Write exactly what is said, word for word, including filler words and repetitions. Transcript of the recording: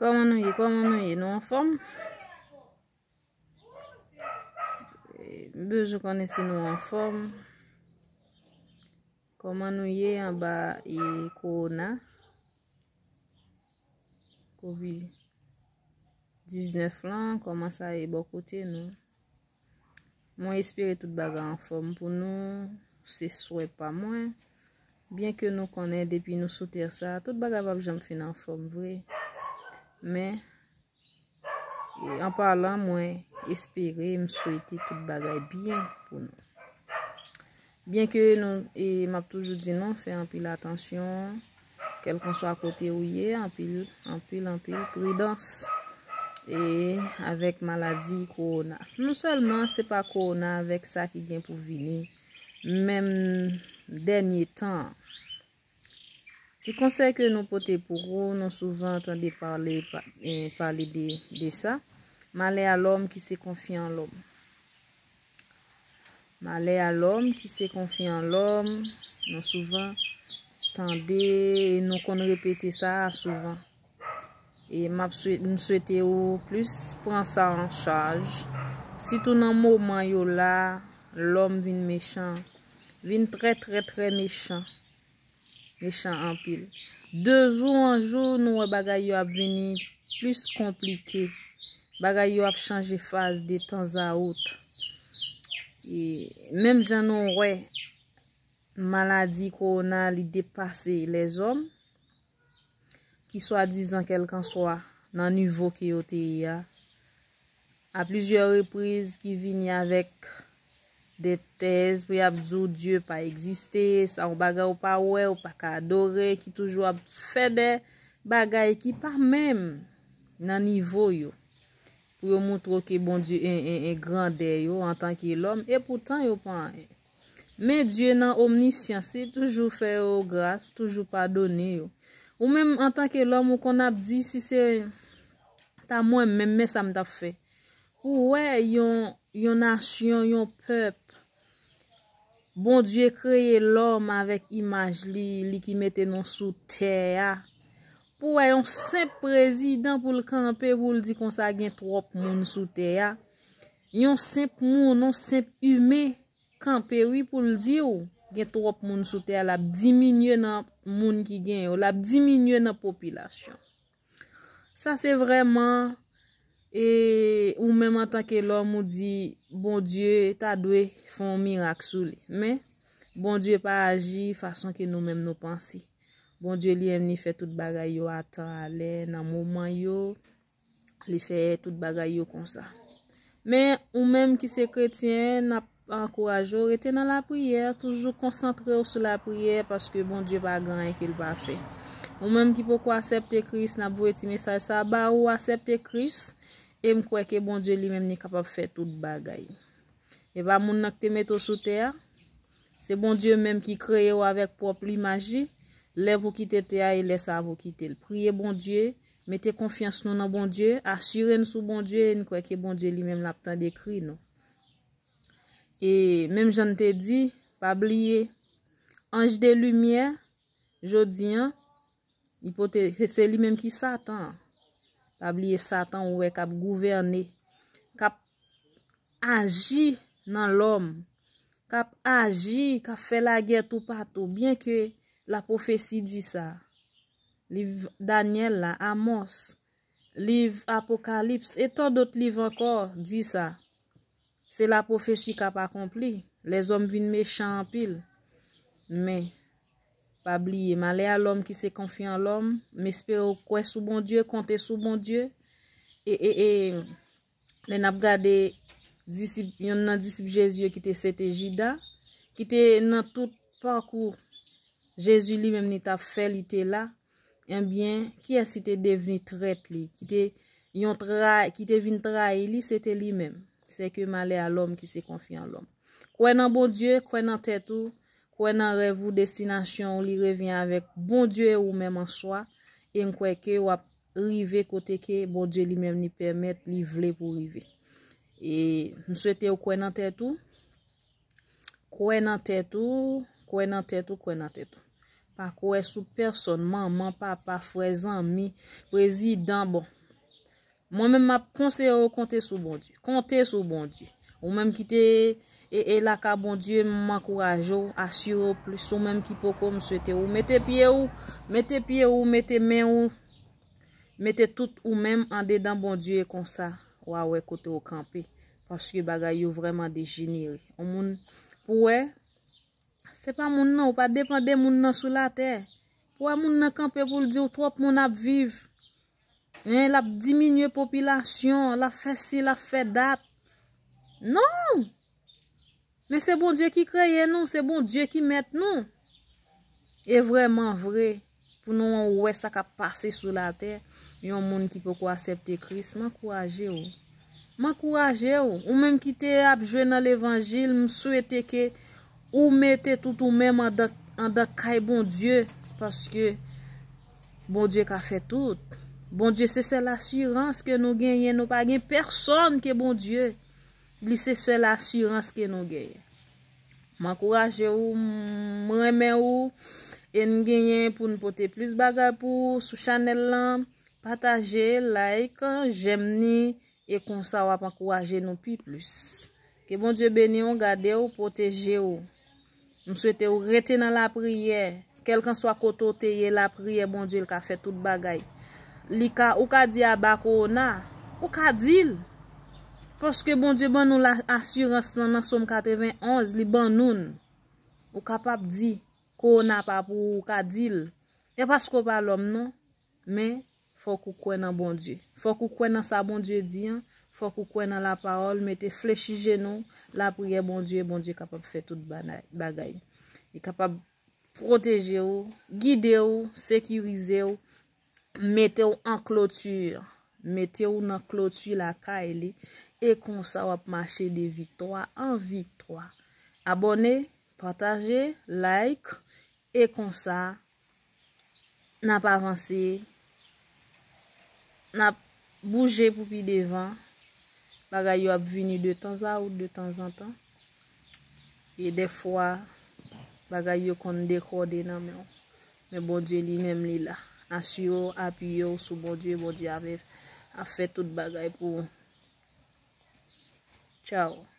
Kòman nou ye? Kòman nou ye? Nou anfòm? E, m bezwen konnen si nou anfòm. Kòman nou ye anba e kowona? Kovid diznèf lan, kòman sa ye bò kote nou? Mwen espere tout bagay anfòm pou nou, se swè pa mwen. Byen ke nou konnen depi nou sou tè sa, tout bagay p ap janm fin anfòm vre. Men, e, an palan, mwen espere, m swete tout bagay byen pou nou. Byen ke nou, e, m ap toujou di nou, fè anpil atansyon, kèlkanswa kote ou ye, anpil, anpil, anpil pridans, e, avèk maladi kowona. Non sèlman se pa kowona, avèk sa ki gen pou vini, menm dènye tan an. Ti konsèy ke nou pote pou ou, nou souvan tande pale, pa- eh, pale de, de sa. Malè a lòm ki se konfye an lòm. Malè a lòm ki se konfye an lòm, nou souvan tande e nou konn repete sa souvan. E m ap swe- m swete ou plis pran sa an chaj. Sitou nan moman yo la, lòm vin mechan. Vin trè, trè, trè mechan. Mechan anpil. De jou an jou, nou wè bagay yo ap vini plis konplike. Bagay yo ap chanje faz de tanzawot. E menm jan nou wè maladi kowona li depase lèzòm, ki swadizan kèlkanswa nan nivo ke yo te ye a, a plizyè repriz ki vini avèk de tèz pou y ap di w Dye pa egziste, sa yon bagay ou pa wè, ou pa ka adore, ki toujou ap fè de bagay ki pa menm nan nivo yo, pou yo moutre w ke Bondye en, en, en grandè yo antanke lòm, e poutan yo pa anyen. Men Dye nan omnisyans, li toujou fè yo gras, toujou padone yo. Ou menm antanke lòm, ou konn ap di, si se ta mwen menm, men sa m t ap fè. Pou wè yon, yon nasyon, yon pèp, Bondye kreye lòm avèk imaj li, li ki mete nou sou tè a. Pou wè yon senp prezidan pou l kanpe, pou l di konsa gen twòp moun sou tè a. Yon senp moun, yon senp imen kanpe, wi, pou l di w gen twòp moun sou tè a, l ap diminye nan moun ki gen yo, l ap diminye nan popilasyon. Sa se vrèman, e, ou menm antanke lòm, ou di Bondye ta dwe fè yon mirak sou li. Men, Bondye pa aji fason ke nou menm nou panse. Bondye li menm li fè tout bagay yo a tan, a lè, nan moman yo. Li fè tout bagay yo konsa. Men, ou menm ki se kretyen, n ap ankouraje w, rete nan lapriyè, toujou konsantre w sou lapriyè, paske Bondye pa gen anyen ke l pa fè. Ou menm ki poko aksepte Kris, n ap voye ti mesaj sa ba ou, aksepte Kris, e m kwè ke Bondye li menm li kapab fè tout bagay. E pa moun nan ki te mete w sou tè a, se Bondye menm ki kreye w avèk pwòp imaj li, lè pou kite tè a e lè sa pou kite l. Priye Bondye, mete konfyans nou nan Bondye, asire n sou Bondye, e n kwè ke Bondye li menm l ap tande kri nou. E menm jan n te di, pa bliye, anj de limyè, jodi an, li pote, se, se li menm ki Satan an. Pa bliye Satan ou wè k ap gouvène, k ap aji nan lòm, k ap aji, k ap fè lagè toupatou, byen ke lapwofesi di sa. Liv Danyèl la, Amòs, liv Apokalips, e tan dòt liv ankò di sa. Se lapwofesi k ap akonpli. Lèzòm vin mechan anpil. Men, pa bliye, malè a lòm ki se konfye an lòm. M espere w kwè sou Bondye, konte sou Bondye. E, e, e, lè n ap gade disip, yonn nan disip Jezi yo ki te, se te Jida, ki te nan tout pakou Jezi li menm li t ap fè, li te la. Ebyen, kiyès ki te devni trèt li, ki te yon tra-, ki te vin trayi li, se te li menm. Sèke malè a lòm ki se konfye an lòm. Kwè nan Bondye, kwè nan tèt ou, kwè nan rèv ou, destinasyon ou, li revyen avèk Bondye e ou menm an swa, e m kwè ke w ap rive kote ke Bondye li menm li pèmèt, li vle pou w rive. E m swete w kwè nan tèt ou, kwè nan tèt ou, kwè nan tèt ou, kwè nan tèt ou. Pa kwè sou pèsonn, manman, papa, frè, zanmi, prezidan, bon. Mwen menm m ap konseye w konte sou Bondye. Konte sou Bondye. Ou menm ki te e, e lakay Bondye, m ankouraje w, asire w plis. Ou menm ki poko, m swete w mete pye w, mete pye w, mete men w, mete tout ou menm andedan Bondye, e konsa w a wè kote w kanpe. Paske bagay yo vrèman dejenere. Yon moun pou wè, se pa moun nan, ou pa depann de moun nan sou latè. Pou wè moun nan kanpe pou l di w twòp moun ap viv. Hein, l ap diminye popilasyon, l ap fè si, l ap fè dat. Non! Men se Bondye ki kreye nou, se Bondye ki mèt nou. E vrèman vre, pou nou wè sa k ap pase sou latè, yon moun ki poko aksepte Kris, m ankouraje w. M ankouraje w. Ou menm ki te ap jwe nan levanjil, m swete ke ou mete tout ou menm andan, andan kay Bondye, paske Bondye ka fè tout. Bondye se sèl asirans ke nou genyen, nou pa gen pèsonn ke Bondye. Li se sèl asirans ke nou genyen. M ankouraje w, m renmen w, e n genyen pou n pote plis bagay pou ou sou chanèl lan. Pataje, like, jèm ni, e konsa w ap ankouraje nou pi plis. Ke Bondye beni w, gade w, pwoteje w. M swete w rete nan lapriyè. Kèlkanswa kote w te ye, lapriyè Bondye l ka fè tout bagay. Li ka, ou ka di aba kowona, ou ka di l. Paske Bondye ban nou la, asirans lan nan Sòm katrevenn onz, li ban nou l. Ou kapab di, kowona pa pou ou, ou ka di l. E paske w pa lòm non, men fòk ou kwè nan Bondye. Fòk ou kwè nan sa Bondye di an, fòk ou kwè nan lapawòl, mete flechi jenou, lapriyè Bondye, Bondye kapab fè tout banay, bagay. Li kapab pwoteje w, gide w, sekirize w, mete w an kloti, mete w nan kloti lakay li, e konsa w ap mache de viktwa an viktwa. Abòne, pataje, like, e konsa n ap avanse, n ap bouje pou pi devan. Bagay yo ap vini de tanzawoutan, de tanzantan. E dèfwa, bagay yo konn dekòde nan men w. Men Bondye li menm li la. Asire w, apiye w sou Bondye, Bondye ap, ap fè tout bagay pou ou. Tchaw.